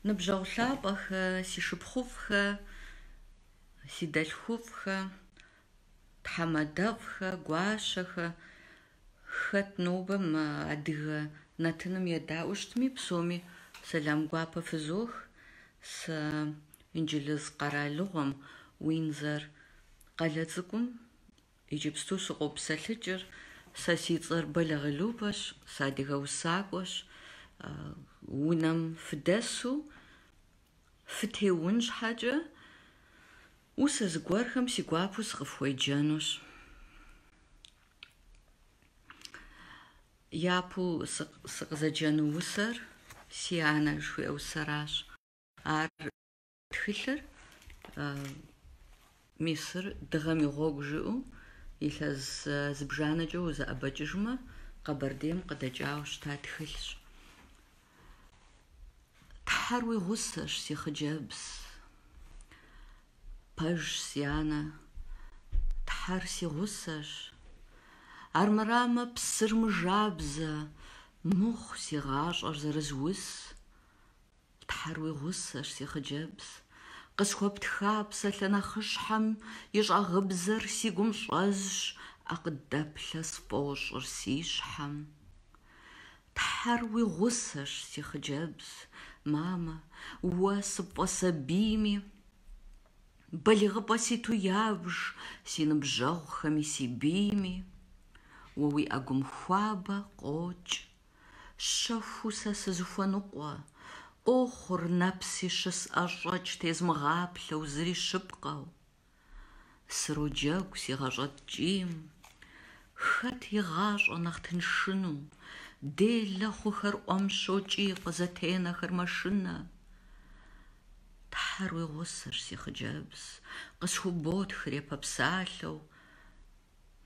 Ныбжьэгъу лъапӏэхэ, си шыпхъуфӏхэ, си дэлъхуфӏхэ, тхьэмадэфӏхэ, гуащэхэ, хэт нобэ мы адыгэ нэтыным едаӏуэу щытми, псоми сэлам гуапэ фызох. Сэ Инджылыз къэралыгъуэм, Уиндзор къалэ цӏыкӏум иджыпсту сыкъопсэлъыкӏыр. Сэ си цӏэр Бэлагъы Любэщ, сыадыгэ усакӏуэщ. Унэм фыдэсу фытеун щхьэкӏэ усэ зыгуэрхэм си гуапэу сыкъыфхуеджэнущ. Япэу сыкъызэджэну усэр Си анэ жыхуиӏэ усэращ. Ар тхылъыр мисыр Дыгъэм и гъуэгу жиӏэу илъэс зыбжанэкӏэ узэӏэбэкӏыжмэ, Къэбэрдейм къыдэкӏауэ щыта тхылъщ. Тхьэр уи гъусэщ, си хъыджэбз. Пэжщ, си анэ, Тхьэр си гъусэщ. Армырамэ, псыр мыжабзэ, мыхъу си гъащӏэр зэрызус. Тхьэр уи гъусэщ, си хъыджэбз. Къысхуэптха псалъэ нэхъыщхьэм и щӏагъыбзэр си гум щӏэзщ, ӏэ къыдэплъэ сфӏощӏыр си щхьэм. Тхьэр уи гъусэщ, си хъыджэбз, мамэ, уэ сыпфӏэсабийми, балигъыпӏэ ситу ябж си ныбжьэгъухэми си бийми. Уэ уи ӏэгум хуабэ къокӏ, щэхуу сэ сызыхуэныкъуэ, къохъур нэпси щысӏэщӏэкӏ тезмыгъаплъэу зыри щыпкъэу. Сроджэгу си гъащӏэ ткӏийм, хэт и гъащӏэ нэхъ тыншыну, делэ хъухэр ӏуэм щокӏий, къызэтенэхэр мэшынэ. Тхьэр уи гъусэщ, си хъыджэбз, къысхуботхыр япэ псалъэу,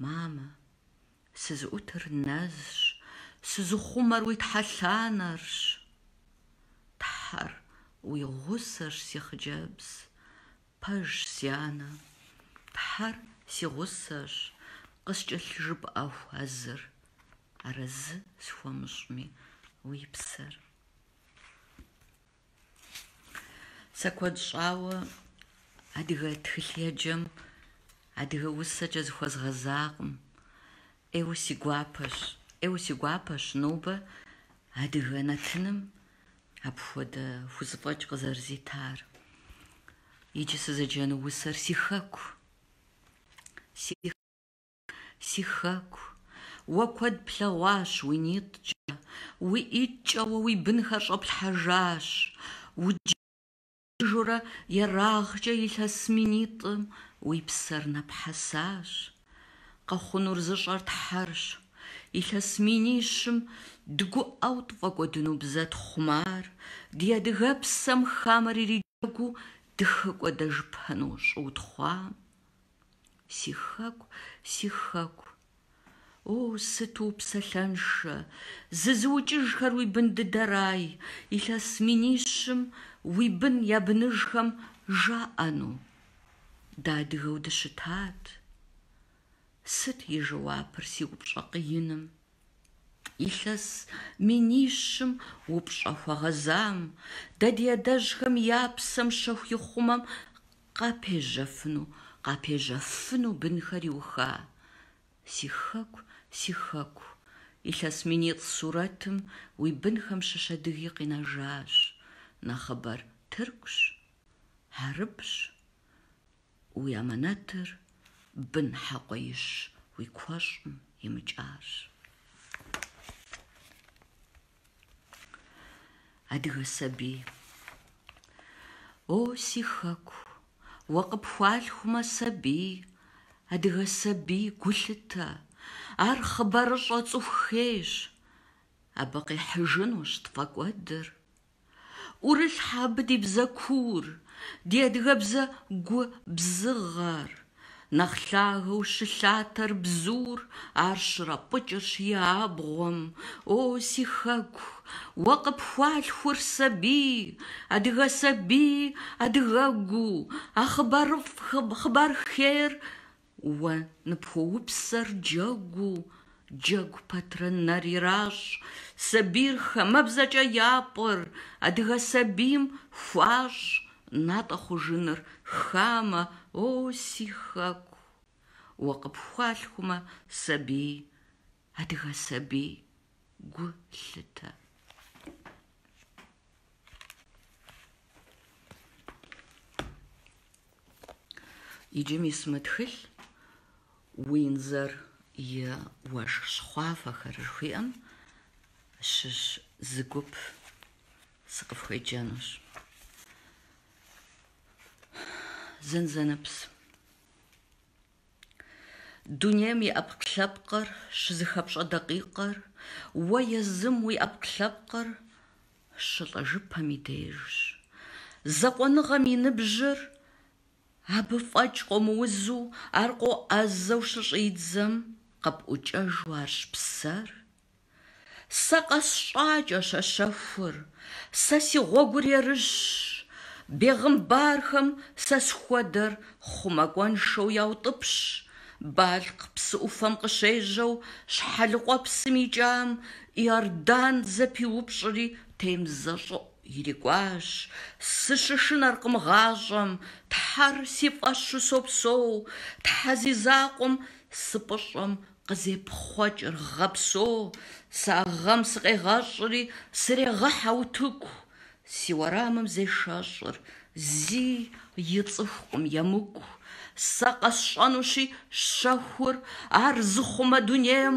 мамэ, сызыӏутыр нэзщ, сызыхъумэр уи тхьэлъанэрщ. Тхьэр уи гъусэщ, си хъыджэбз, Пэжщ, си анэ, Тхьэр си гъусэщ, къыскӏэлъыжыпӏэху а зыр, арэзы схуэмыщӏми уи псэр. Сэ куэд щӏауэ адыгэ тхылъеджэм адыгэ усэкӏэ зыхуэзгъэзакъым. ӏейуэ си гуапэщ, ӏейуэ си гуапэщ нобэ адыгэ нэтыным апхуэдэ хузэфӏэкӏ къызэрызитар. Иджы сызэджэну усэр Си Хэку. Си Си Хэку, уэ куэд плъэгъуащ уи нитӏкӏэ, уи ӏитӏкӏэ уэ уи бынхэр щӏэплъхьэжащ. Уджыжурэ ерагъкӏэ илъэс минитӏым уи псэр нэпхьэсащ. Къэхъунур зыщӏэр Тхьэрщ. Илъэс минищым дыгуӏэу тфӏэкӏуэдыну бзэ тхъумар, ди адыгэпсэм хамэр ириджэгуу дыхэкӏуэдэжыпэну щӏыутхъуам. Си Хэку, си Хэку, О, сыту упсалъэншэ, зызыукӏыжхэр уи бын дыдэрай, илъэс минищым уи бын я быныжхэм жаӏэну. Дэ адыгэу дыщытат. Сыт и жэуапыр си упщӏэ къииным? Илъэс минищым упщӏэ хуэгъэзам, дэ ди адэжьхэм я псэм щэху ихъумэм къапежьэфыну, къапежьэфыну бынхэр иуха? Си Хэку, си Хэку, илъэс минитӏ сурэтым уи бынхэм щыщ адыги къинэжащ, нэхъыбэр тыркущ, хьэрыпщ, уи амэнэтыр бын хьэкъуеищ уи куэщӏым имыкӏащ. Адыгэ сабий. О, си Хэку, уэ къыпхуалъхумэ сабий, адыгэ сабий гулъытэ, ар хъыбарыщӏэ цӏыху хейщ, абы къихьыжынущ тфӏэкӏуэдыр. ӏурылъхьэ абы ди бзэ куур, ди адыгэбзэ гу бзыгъэр. Нэхъ лъагэу щылъатэр бзур, ар щрапӏыкӏырщ и абгъуэм. О, си Хэку, уэ къыпхуалъхур сабий, адыгэ сабий, адыгэгуу, а хъыбарыфӏ, хъыбар хейр уэ ныпхуоупсэр джэгуу. Джэгу пэтрэ нэр иращӏ, сабийр хамэбзэкӏэ япӏыр, адыгэ сабийм хуащӏ натӏэ хъужыныр хамэ, о, си хэку! Уэ къыпхуалъхумэ сабий, адыгэ сабий, гу лъытэ. Иджы мис мы тхылъ Уиндзор и уэшх щхъуафэхэр жыхуиӏэм щыщ зы гуп сыкъыфхуеджэнущ. Зэнзэныпс. Дунейм и ӏэпкълъэпкъыр щызыхэпщӏэ дакъикъэр, уэ езым уи ӏэпкълъэпкъыр щылӏэжыпэм и дежщ. Закъуэныгъэм и ныбжьыр абы фӏэкӏ къомыузу, ар къоӏэзэу щыщӏидзэм, къыпӏукӏэжу арщ псэр. Сэ къэсщӏакӏэщ а щэхур, сэ си гъуэгур ерыщщ, бегъымбархэм сэ схуэдэр хъумакӏуэншэу яутӏыпщ, Балъкъ псы ӏуфэм къыщежьэу Щхьэлыкъуэпсым икӏам Иордан зэпиупщӏри Темзэ щӏыӏу ирикӏуащ. Сыщышынэркъым гъащӏэм, Тхьэр си фӏэщу сопсэу, Тхьэ зи закъуэм сыпӏыщӏэм къызепхъуэкӏыр гъэ псо, сэ а гъэм сыкъегъэщӏри, срегъэхьэ утыку. Си уэрамым зешэщӏыр, зи и цӏыхукъым емыкӏу. Сэ къэсщӏэнущи щэхур, ар зыхъумэ дунейм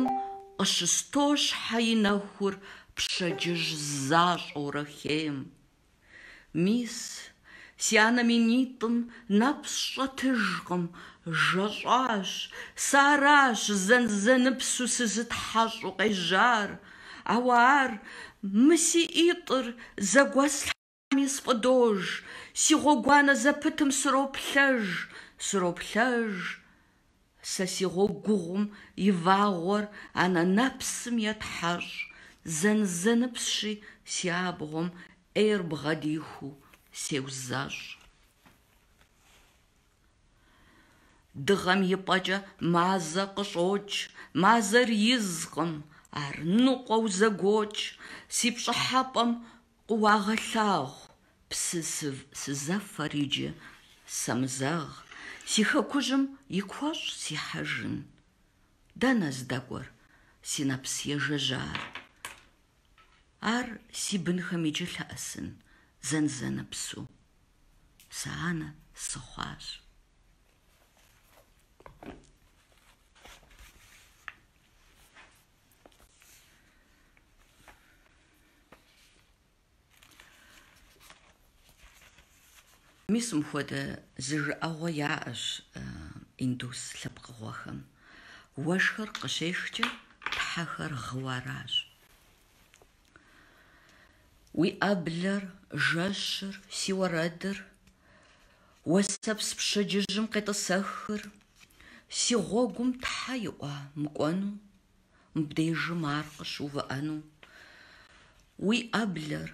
къыщыстощхьэ и нэхур пщэдджыжь защӏэурэ хейм. Мис, си анэм и нитӏым нэпс щӏэтыжкъым, жэщӏащ, сэ аращ зэнзэныпсу сызытхьэщӏу къежьар, ауэ ар мы си ӏитӏыр зэгуэслъхьами сфӏыдож, си гъуэгуанэ зэпытым сроплъэж, сроплъэж. Сэ си гъуэгугъум и вагъуэр анэ нэпсым етхьэщӏ, зэнзэныпсщи си абгъуэм ӏейр бгъэдихуу сеузэщӏ. Дыгъэм и пӏэкӏэ мазэ къыщӏокӏ, мазэр изкъым, ар ныкъуэу зэгуокӏ, си пщӏыхьэпӏэм къыуагъэлъагъу псы сызэфэр иджы сэмызэгъ, си хэкужьым и куэщӏ сихьэжын. Дэнэ здэкӏуэр си нэпс ежэжьар? Ар си бынхэм иджы лъэӏэсын зэнзэныпсу. Сэ анэ сыхъуащ. Мис мыпхуэдэ зы жыӏэгъуэ яӏэщ индус лъэпкъыгъуэхэм. Уэшхыр къыщешхкӏэ тхьэхэр гъыуэ аращ. Уи ӏэблэр, жэщыр, си уэрэдыр, уэсэпс пщэдджыжьым къетӏысэхыр, си гъуэгум тхьэ иӏуа мыкӏуэну, мыбдежым ар къыщыувыӏэну. Уи ӏэблэр,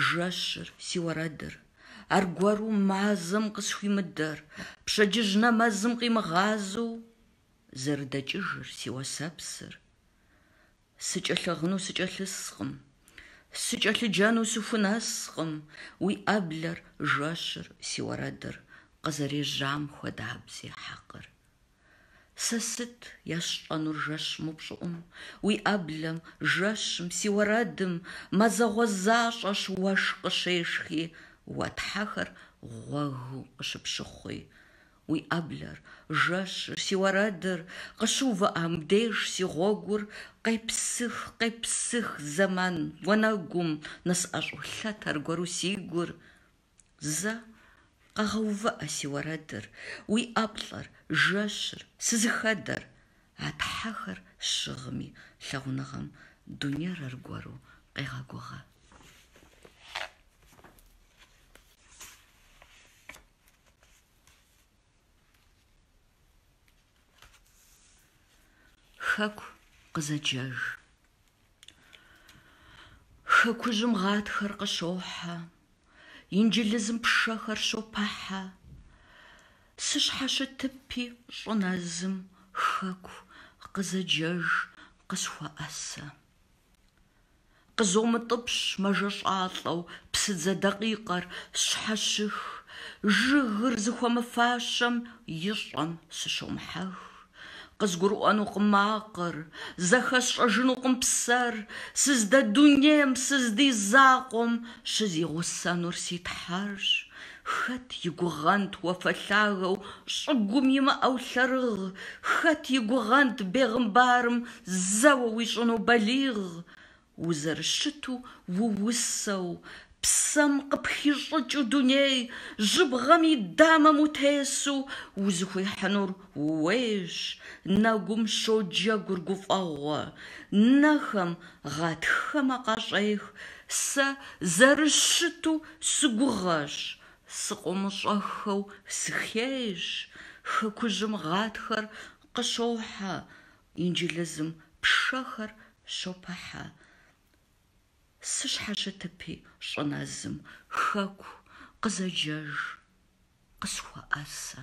жэщыр, си уэрэдыр, аргуэру мазэм къысхуимыдэр, пщэдджыжь нэмэзым къимыгъазэу зэрыдэкӏыжыр си уэсэпсыр. Сыкӏэлъыгъыну сыкӏэлъыскъым, сыкӏэлъыджэну сыхунэскъым, уи ӏэблэр, жэщыр, си уэрэдыр къызэрежьам хуэдабзи хьэкъыр. Сэ сыт ясщӏэнур жэщ мыпщӏыӏум, уи ӏэблэм, жэщым, си уэрэдым, мазэгъуэ защӏэщ уэшх къыщешхи, уэ тхьэхэр гъуэгыу къыщыпщыхъуи. Уи ӏэблэр, жэщыр, си уэрэдыр, къыщыувыӏа мыбдеж си гъуэгур, къепсых, къепсых зэман уанэгум, нысӏэщӏолъэт аргуэру си гур. Зэ къэгъэувыӏэ си уэрэдыр, уи ӏэплӏэр, жэщыр, сызыхэдэр, а тхьэхэр щыгъми лъагъуныгъэм дунейр аргуэру къегъэгугъэ. Хэку къызэджэж. Хэкужьым гъатхэр къыщохьэ, Инджылызым пшэхэр щопыхьэ. Сыщхьэщытыпи щӏы нэзым, Хэку къызэджэж. къысхуэӏэсэ. Къызомытӏыпщ мэжэщӏалӏэу псыдзэ дакъикъэр сщхьэщых, жыгыр зыхуэмыфащэм и щӏэм сыщомыхьэх. Къызгурыӏуэнукъым макъыр, зэхэсщӏэжынукъым псэр, сыздэдунейм сыздизакъуэм щызигъусэнур си Тхьэрщ. Хэт и гугъэнт уафэ лъагэу щӏыгум имыӏэу лъэрыгъ, хэт и гугъэнт бегъымбарым зэуэ уищӏыну балигъ, узэрыщыту уусэу, псэм къыпхищӏыкӏыу дуней, жьыбгъэм и дамэм утесу, узыхуихьынур ууейщ, нэгум щоджэгур гуфӏэгъуэ, нэхэм гъатхэмэ къащӏех, сэ зэрыщыту сыгугъэщ, сыкъыумыщӏэххэу сыхейщ, хэкужьым гъатхэр къыщохьэ, Инджылызым пшэхэр щопыхьэ. Сыщхьэщытыпи щӏы нэзым, хэку, къызэджэж, къысхуэӏэсэ.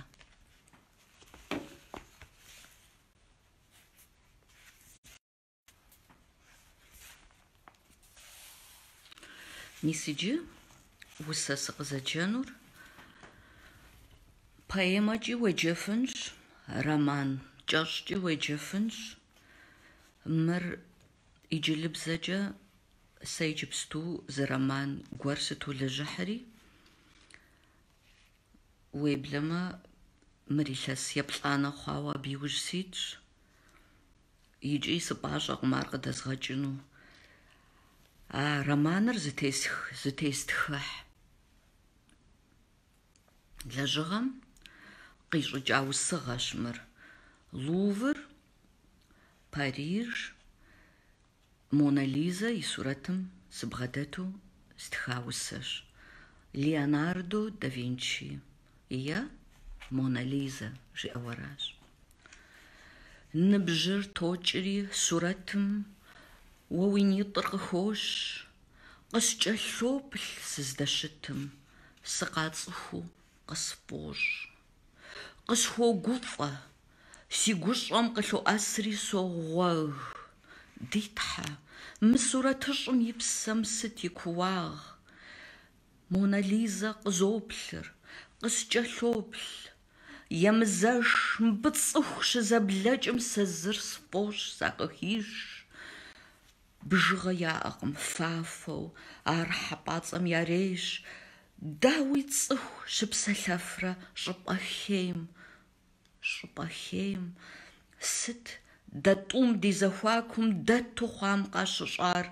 Мис иджы усэ сыкъызэджэнур поэмэкӏи уеджэфынщ, роман кӏэщӏкӏи уеджэфынщ. Мыр иджылыбзэкӏэ сэ иджыпсту зы роман гуэр сытолэжьыхьри, уеблэмэ мыр илъэс еплӏанэ хъуауэ абы иужь ситщ. Икӏи сыпӏащӏэкъым ар къыдэзгъэкӏыну. А романыр зытестхыхь лэжьыгъэм къищӏыкӏа усыгъэщ мыр. Лувр, Париж, Мона Лизэ и сурэтым сыбгъэдэту стха усэщ. Леонардо да Винчи е Мона Лизэ жиӏэу аращ. Ныбжьыр токӏри сурэтым уэ уи нитӏыр къыхощ, къыскӏэлъоплъ сыздэщытым, сыкъацӏыхуу къысфӏощӏ. Къысхуогуфӏэ, си гущӏэм къылъоӏэсри согъуэг. Ди Тхьэ, мы сурэтыщӏым и псэм сыт и кууагъ? Мона Лизэ къызоплъыр, къыскӏэлъоплъ. Емызэш, мыбы цӏыху щызэблэкӏым сэ зыр сфӏощӏ сакъыхиш. Бжыгъэ яӏэкъым фафэу, ар хьэпӏацӏэм ярейщ. Дауи цӏыху щыпсэлъэфрэ щӏыпӏэ хейм? Щӏыпӏэ хейм сыт дэ тӏум ди зэхуакум дэту хъуам къащыщӏар?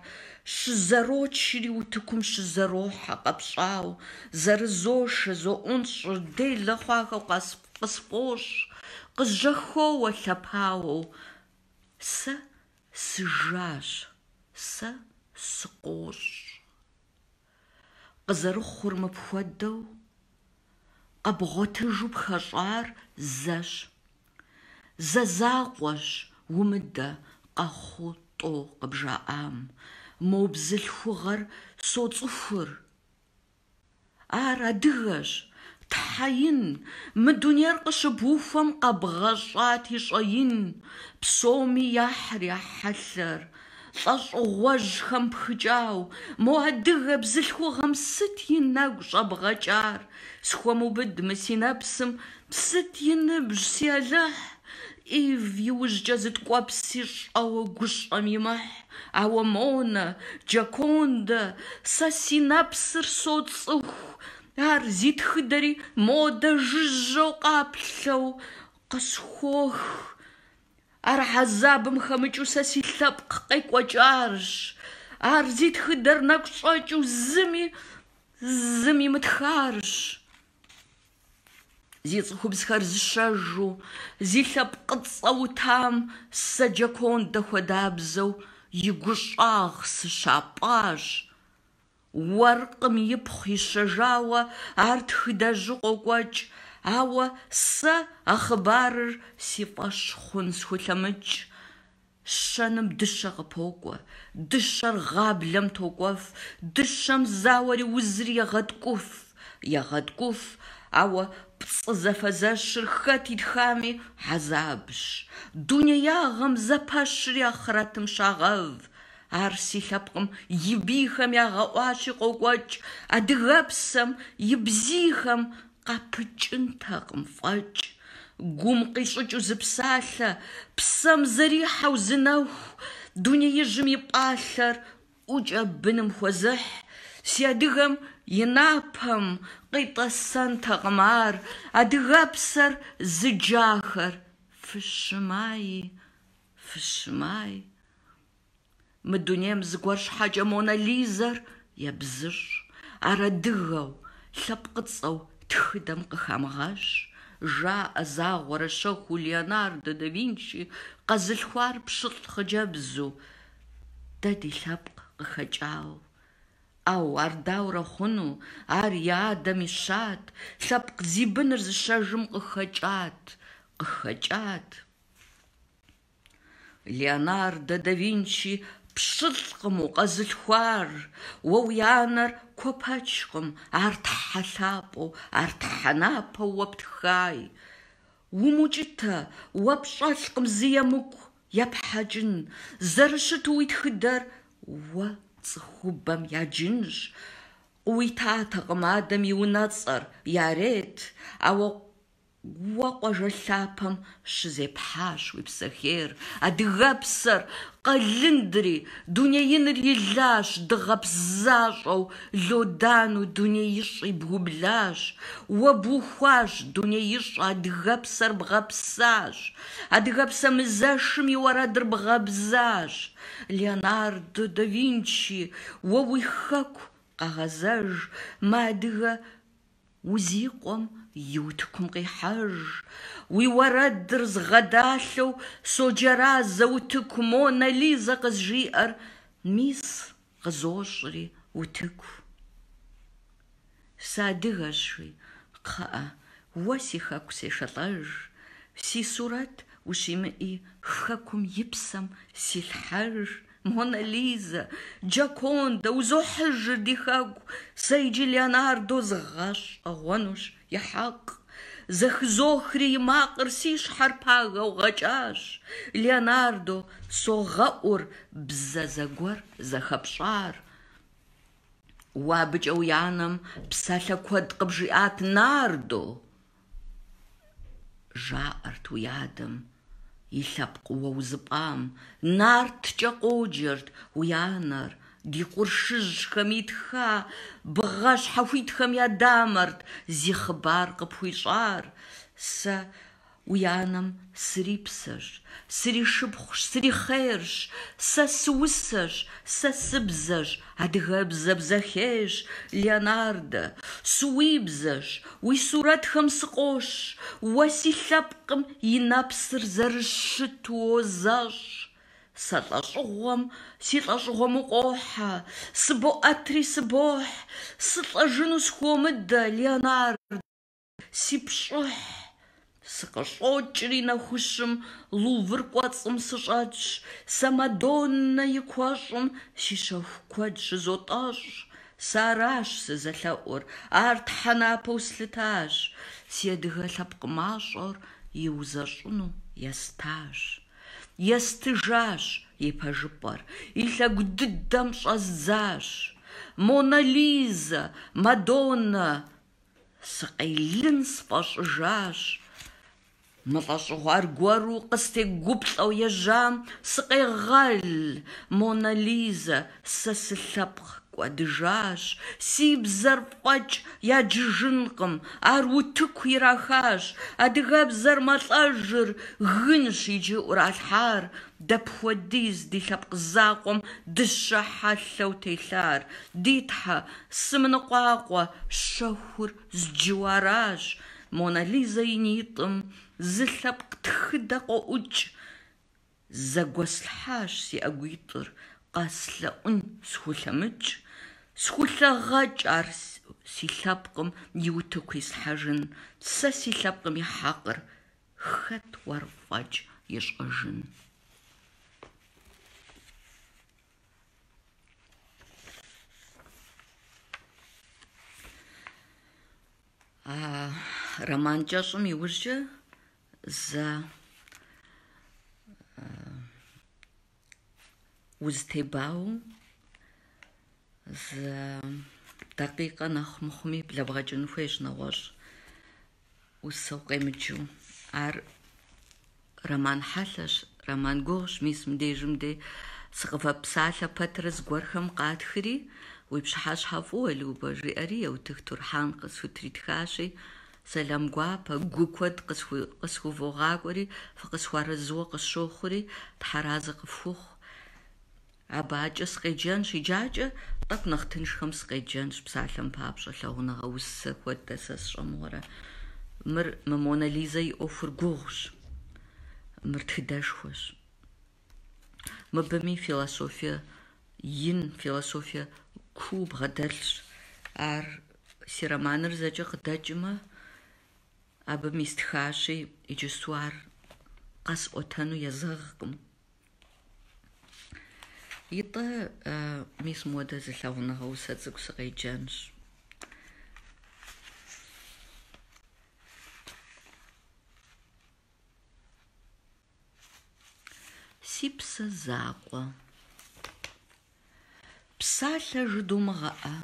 Щызэрочри утыкум щызэрохьэ къэпщӏау, зэрызошэ, зоӏунщӏыр, делэ хъуахэу къысфӏощӏ, къызжьэхоуэ лъэпауэу. Сэ сыжащ, сэ сыкъощӏ. Къызэрыхъур мыпхуэдэу, къэбгъуэтыжу пхэщӏар зэщ. Зэ закъуэщ умыдэ къэхъуу тӏэу къыбжаӏам. Мо бзылъхугъэр соцӏыхур. Ар адыгэщ, Тхьэ ин, мы дунейр къыщыбухуэм къэбгъэщӏати щӏэин, псоми яхьыр я хьэлъэр. Лӏэщӏыгъуэжьхэм пхыкӏау, мо адыгэ бзылъхугъэм сыт и нэгу щӏэбгъэкӏар? Схуэмыубыд мы си нэпсым, сыт и ныбжь, си Алыхь? Ив иужькӏэ зы ткӏуэпси щӏэуэ гущӏэм имыхь, ауэ Монэ, Джокондэ, сэ си нэпсыр соцӏыху, ар зи тхыдэри модэ жыжьэу къаплъэу къысхуох. Ар хьэзабым хэмыкӏыу сэ си лъэпкъ къекӏуэкӏарщ. Ар зи тхыдэр нэгу щӏэкӏыу зыми зым имытхарщ. Зи цӏыхубзхэр зыщэжу, зи лъэпкъыцӏэ утам сэ Джокондэ хуэдабзэу и гущӏагъ сыщапӏащ. Уэркъым ипхъу ищэжауэ ар тхыдэжьу къокӏуэкӏ, ауэ сэ а хъыбарыр си фӏэщ хъун схулъэмыкӏ. Щэным дыщэ къыпокӏуэ, дыщэр гъаблэм токӏуэф, дыщэм зауэри узри егъэткӏуф, егъэткӏуф. Ауэ пцӏы зэфэзэщыр хэт итхами хьэзабщ. Дунеягъэм зэпэщри ахърэтым щагъэв. Ар си лъэпкъым и бийхэм ягъэӏуащи къокӏуэкӏ, адыгэпсэм и бзийхэм къапыкӏынтэкъым фӏэкӏ. Гум къищӏыкӏыу зы псалъэ, псэм зэрихьэу зы нэху, дунеижьым и пӏалъэр ӏукӏэ быным хуэзыхь, си адыгэм и напэм къитӏэсэнтэкъым ар, адыгэпсэр зыджахэр фыщымаи, фыщымай. Мы дунейм зыгуэр щхьэкӏэ Монэ Лизэр ебзыщӏ, ар адыгэу, лъэпкъыцӏэу тхыдэм къыхамыгъэщ. Жаӏэ загъуэрэ щэхуу Леонардо да Винчи къэзылъхуар пщылӏ хъыджэбзу, дэ ди лъэпкъ къыхэкӏауэ. ӏэу, ар даурэ хъуну, ар и адэм ищат, лъэпкъ зи быныр зыщэжым къыхэкӏат, къыхэкӏат. Леонардо да Винчи пщылӏкъым укъэзылъхуар, уэ уи анэр куэпэчкъым, ар тхьэ лъапӏэу, ар тхьэ напэу уэ птхай. Умукӏытэ, уэ пщӏэлъкъым зы емыкӏу епхьэкӏын, зэрыщыту уи тхыдэр уэ цӏыхубэм яджынщ. Къыуитатэкъым адэм и унэцӏэр, ярет, ауэ Уэ къуажэ лъапэм щызепхьащ уи псэ хейр, адыгэпсэр къэлындри, дуней иныр илащ, дыгъэпс защӏэу Лодану дунеищӏи бгублащ. Уэ бухуащ дунеищӏ, адыгэпсэр бгъэпсащ, адыгэпсэ мызэшым и уэрэдыр бгъэбзащ. Леонардо да Винчи, уэ уи хэку къэгъэзэж, мы адыгэ Узикъуэм и утыкум къихьэж, уи уэрэдыр згъэдалъэу соджэразэ утыку Монэ Лизэ къызжиӏэр, мис къызощӏри утыку. Сыадыгэщ, жи, кхъыӏэ, уэ си хэку сешэлӏэж, си сурэт ущимыӏи хэкум и псэм силъхьэж. Монэ Лизэ, Джокондэ, узохьыжыр ди хэку, сэ иджы Леонардо згъэщӏэгъуэнущ и хьэкъ. Зэхызохри и макъыр си щхьэр пагэу гъэкӏащ. Леонардо, согъэӏур бзэ зэгуэр зэхэпщӏар. Уэ абыкӏэ уи анэм псалъэ куэд къыбжиӏат, Нардо. Жаӏэрт уи адэм и лъэпкъ уэ узыпӏам, Нарткӏэ къоджэрт уи анэр, ди къуршыжьхэм итха бгъэ щхьэхуитхэм я дамэрт зи хъыбар къыпхуищӏар. Сэ уи анэм срипсэщ, сришыпхъущ, срихъерщ, сэ сыусэщ, сэ сыбзэщ, адыгэбзэ бзэхейщ, Леонардэ, сыуибзэщ, Уи сурэтхэм сыкъощ, уэ си лъэпкъым и нэпсыр зэрыщыту уозэщӏ. Сэ лӏэщӏыгъуэм, си лӏэщӏыгъуэм укъохьэ, сыбоӏэтри сыбохь, сылӏэжыну схуомыдэ, Леонардо, си пщӏыхь. Сыкъыщӏокӏри нэхущым Лувр кӏуэцӏым сыщӏэтщ, сэ Мадоннэ и куэщӏым си щэху куэд щызотӏэщӏ. Сэ аращ сызэлъэӏур, ар тхьэ напэу слъытащ, си адыгэ лъэпкъ мащӏэр иузэщӏыну естащ. Естыжащ и пэжыпӏэр, и лъэгу дыдэм щӏэздзащ. Монэ Лизэ, Мадоннэ, сыкъелын сфӏэщӏыжащ. Мы лӏэщӏыгъуэ аргуэру къыстегуплӏэу ежьам сыкъегъэл, Монэ Лизэ, сэ сылъэпкъ кӏуэдыжащ, си бзэр фӏэкӏ яджыжынкъым, ар утыку ирахащ, адыгэбзэр мэлӏэжыр, гынщ иджы ӏуралъхьар, дапхуэдиз ди лъэпкъ закъуэм дыщэ хьэлъэу телъар, ди Тхьэ, сымыныкъуакъуэ, щэхур зджыуэ аращ. Монэ Лизэ и нитӏым зы лъэпкъ тхыдэ къоӏукӏ. Зэгуэслъхьащ си ӏэгуитӏыр, къэслъэӏун схулъэмыкӏ. Схулъэгъэкӏ ар си лъэпкъым и утыку ислъхьэжын, сэ си лъэпкъым и хьэкъыр хэт уэр фӏэкӏ ищӏэжын? А роман кӏэщӏым иужькӏэ зэ узытебауэу зы дакъикъэ нэхъ мыхъуми блэбгъэкӏын хуейщ нэгъуэщӏ усэ укъемыджэу. Ар роман хьэлъэщ, роман гугъущ, мис мыбдежым дей сыкъывэпсалъэ пэтрэ зыгуэрхэм къатхри, уи пщыхьэщхьэ фӏыуэ, Любэ, жиӏэри Еутых Турхьэн къысхутритхащи, сэлам гуапэ, гу куэд къысхувогъакӏуэри, фыкъысхуарэзыуэ къысщохъури, Тхьэразэ къыфхухъу. Абы акӏэ сыкъеджэнщ, иджакӏэ тӏэкӏу нэхъ тыншхэм сыкъеджэнщ, псалъэм папщӏэ, лъагъуныгъэ усэ хуэдэ сэ сщӏэмыгъуэрэ. Мыр мы Монэ Лизэ и ӏуэхур гугъущ, мыр тхыдэшхуэщ. Мыбыми философие ин, философие куу бгъэдэлъщ. Ар си романыр зэкӏэ къыдэкӏмэ, абым истхащи, иджысту ар къэсӏуэтэну езэгъкъым. Итӏэ, мис муэдэ зы лъагъуныгъэ усэ цӏыкӏу сыкъеджэнщ. Си псэ закъуэ. Псалъэ жыдумыгъэӏэ.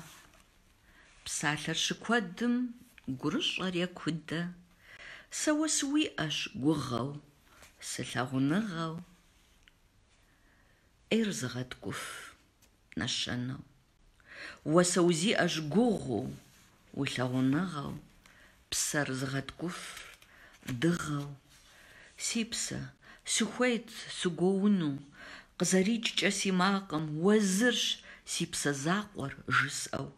Псалъэр щыкуэдым гурыщӏэр екудэ. Сэ уэ сыуиӏэщ гугъэу, сылъагъуныгъэу. ӏейр зыгъэткӏуф нэщэнэу. Уэ сэ узиӏэщ гугъэу, уи лъагъуныгъэу, псэр зыгъэткӏуф дыгъэу. Си псэ, сыхуейт сыгуоуну, къызэрикӏкӏэ си макъым уэ зырщ си псэ закъуэр жысӏэу,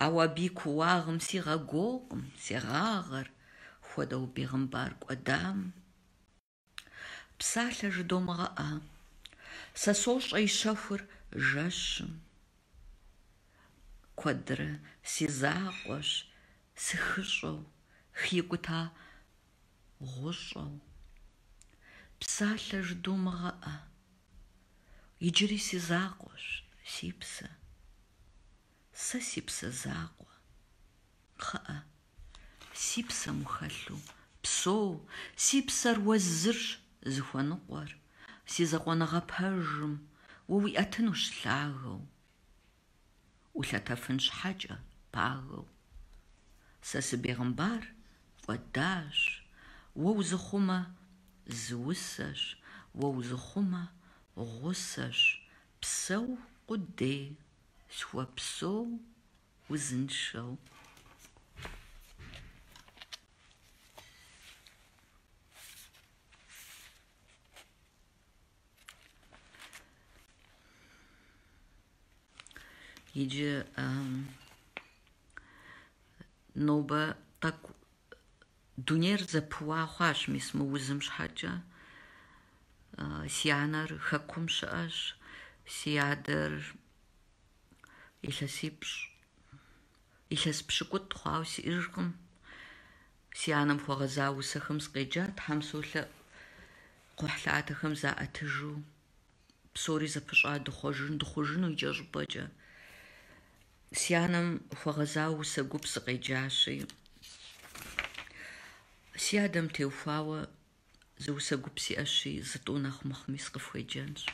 ауэ абы и кууагъым сигъэгуокъым, сегъагъэр, хуэдэу бегъымбар кӏуэдам. Псалъэ жыдомыгъэӏэ. Сэ сощӏэ и щэхур жэщым. Куэдрэ си закъуэщ сыхыщӏэу, хикӏута гъущӏэу. Псалъэ жыдомыгъэӏэ. Иджыри си закъуэщ, си псэ. Сэ си псэ закъуэ. Кхъыӏэ, си псэм ухэлъу псэу, си псэр уэ зырщ зыхуэныкъуэр, си закъуэныгъэ пэжым уэ уиӏэтынущ лъагэу, улъэтэфын щхьэкӏэ пагэу. Сэ сыбегъымбар кӏуэдащ, уэ узыхъумэ зы усэщ, уэ узыхъумэ гъусэщ, псэу къудей, схуэпсэу узыншэу. Иджы нобэ тӏэкӏу дунейр зэпыуа хъуащ мис мы узым щхьэкӏэ. Си анэр хэкум щыӏэщ, си адэр Илъэсипщӏ, илъэс пщыкӏутӏ хъуауэ сиӏэжкъым. Си анэм хуэгъэза усэхэм сыкъеджа, Тхьэм солъэӏу, кхъухьлъатэхэм заӏэтыжу, псори зэпыщӏа дыхъуэжын, дыхъужыну икӏэщӏыпӏэкӏэ. Си анэм хуэгъэза усэ гуп сыкъеджащи, си адэм теухуауэ зы усэ гуп сиӏэщи, зы-тӏу нэхъ мыхъуми сыкъыфхуеджэнщ.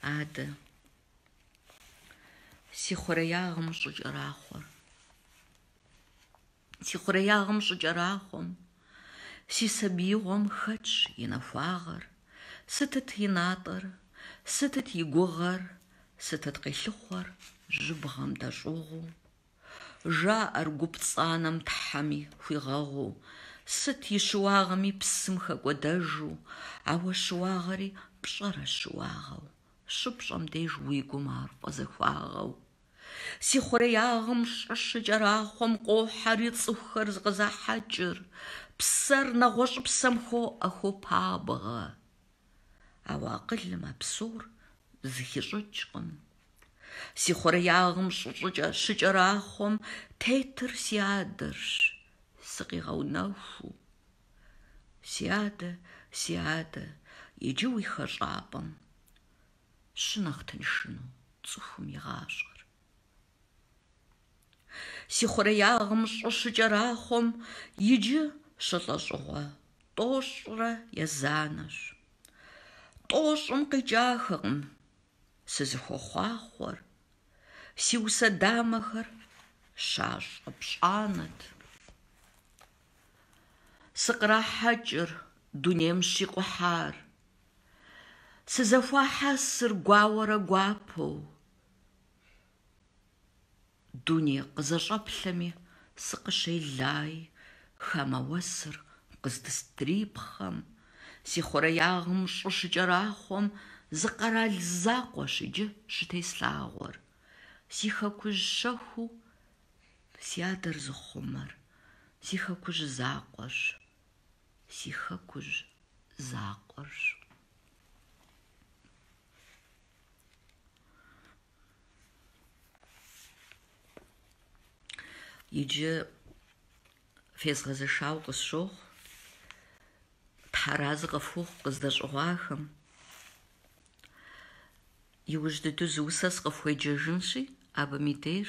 Адэ, си хъуреягъым щӏыкӏэрахъуэр. Си хъуреягъым щӏыкӏэрахъуэм, си сабиигъуэм хэтщ и нахуагъэр. Сытыт и натӏэр, сытыт и гугъэр, сытыт къилъыхъуэр жьыбгъэм дэщӏыгъуу? Жаӏэр гу пцӏанэм Тхьэми хуигъэгъуу, сыт и щыуагъэми псым хэкӏуэдэжу, ауэ щыуагъэри пщӏэрэ щыуагъэу, щыпщӏэм деж уи гум ар фӏэзахуагъэу. Си хъуреягъым щӏы щыкӏэрахъуэм къохьэри цӏыхухэр зыкъызахьэкӏыр, псэр нэгъуэщӏыпсэм хуоӏэ, хуопабгъэ. Ауэ акъылым а псор зыхищӏыкӏкъым. Си хъуреягъым щӏыщӏыкӏэ щыкӏэрахъуэм тетыр си адэрщ, сыкъигъэунэхуу. Си адэ, си адэ, иджы уи хэщӏапӏэм щынэхъ тыншыну цӏыхум и гъащӏэр. Си хъуреягъым щӏы щыкӏэрахъуэм иджы щылӏэщӏыгъуэ тӏощӏрэ езанэщ. Тӏощӏым къикӏахэкъым сызыхуэхъуахъуэр, си усэ дамэхэр щащӏэ пщӏанэт. Сыкърахьэкӏыр дунейм щикъухьар, сызэхуахьэсыр гуауэрэ гуапэу. Дуней къызэщӏэплъэми сыкъыщелай, хамэ уэсыр къыздыстрипхъэм, си хъуреягъым щӏы щыкӏэрахъуэм зы къэрал закъуэщ иджы щытеслъагъуэр. Си хэкужь щэхуу си адэр зыхъумэр, си хэкужь закъуэрщ, си хэкужь закъуэрщ. Иджы фезгъэзэшауэ къысщохъу, Тхьэразэ къыфхухъу къыздэщӏыгъуахэм. Иужь дыдэу зы усэ сыкъыфхуеджэжынщи, абым и деж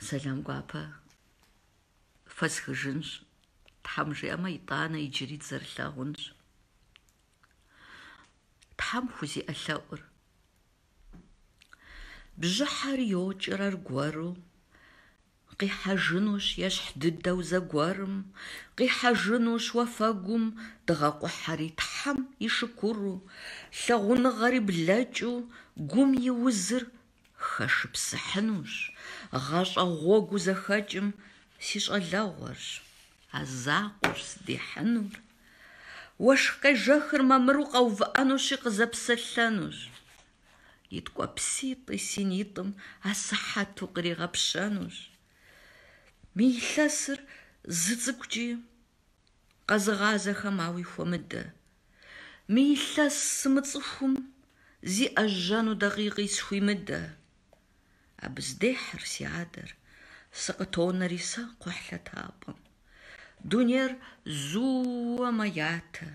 сэлам гуапэ фэсхыжынщ. Тхьэм жиӏэмэ, итӏанэ иджыри дызэрылъагъунщ. Тхьэм хузиӏэ лъэӏур. Бжьыхьэр йокӏыр аргуэру, къихьэжынущ ещхь дыдэу зэгуэрым, къихьэжынущ уафэгум дыгъэ къухьэри Тхьэм и шыкуру, лъагъуныгъэри блэкӏыу гум и узыр хэшыпсыхьынущ, гъащӏэ гъуэгуу зэхэкӏым си щӏалэгъуэрщ, а закъуэрщ здихьынур. Уэшх къежэхыр мамыру къэувыӏэнущи къызэпсэлъэнущ. И ткӏуэпситӏи си нитӏым асыхьэту къригъэпщэнущ. Мы илъэсыр зы цӏыкӏукӏи къэзыгъазэхэм ауи хуэмыдэ. Мы илъэс сымыцӏыхум зиӏэжьэну дакъикъи схуимыдэ. Абы здехьыр си адэр, сыкъытонэри сэ кхъухьлъэтапӏэм. Дунейр зууэ мэятэ,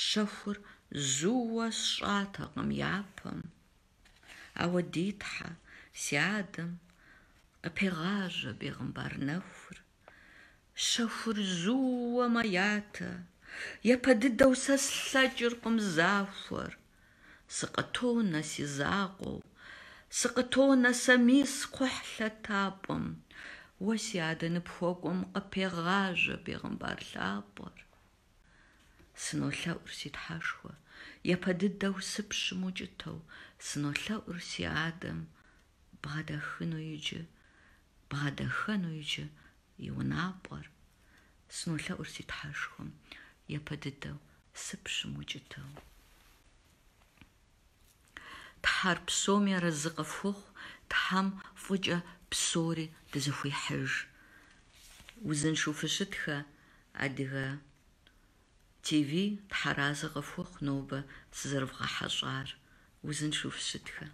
щэхур зууэ сщӏатэкъым япэм. Ауэ ди Тхьэ, си адэм, къыпегъажьэ бегъымбар нэхур. Щэхур зууэ мэятэ, япэ дыдэу сэ слъэкӏыркъым захуэр. Сыкъытонэ си закъуэу, сыкъытонэ сэ мис кхъухьлъэтапӏэм. Уэ си адэ ныпхуэкӏуэм къыпегъажьэ бегъымбар лъапӏэр. Сынолъэӏур, си Тхьэшхуэ, япэ дыдэу сыпщымукӏытэу, сынолъэӏур си адэм бгъэдэхыну иджы, бгъэдэхэну иджы и унапӏэр. Сынолъэӏур си Тхьэшхуэм, япэ дыдэу сыпщымукӏытэу. Тхьэр псоми арэзы къыфхухъу, Тхьэм фӏыкӏэ псори дызэхуихьыж. Узыншэу фыщытхэ, Адыгэ ТВ, Тхьэразэ къыфхухъу нобэ сызэрывгъэхьэщӏар. Узыншэу фыщытхэ.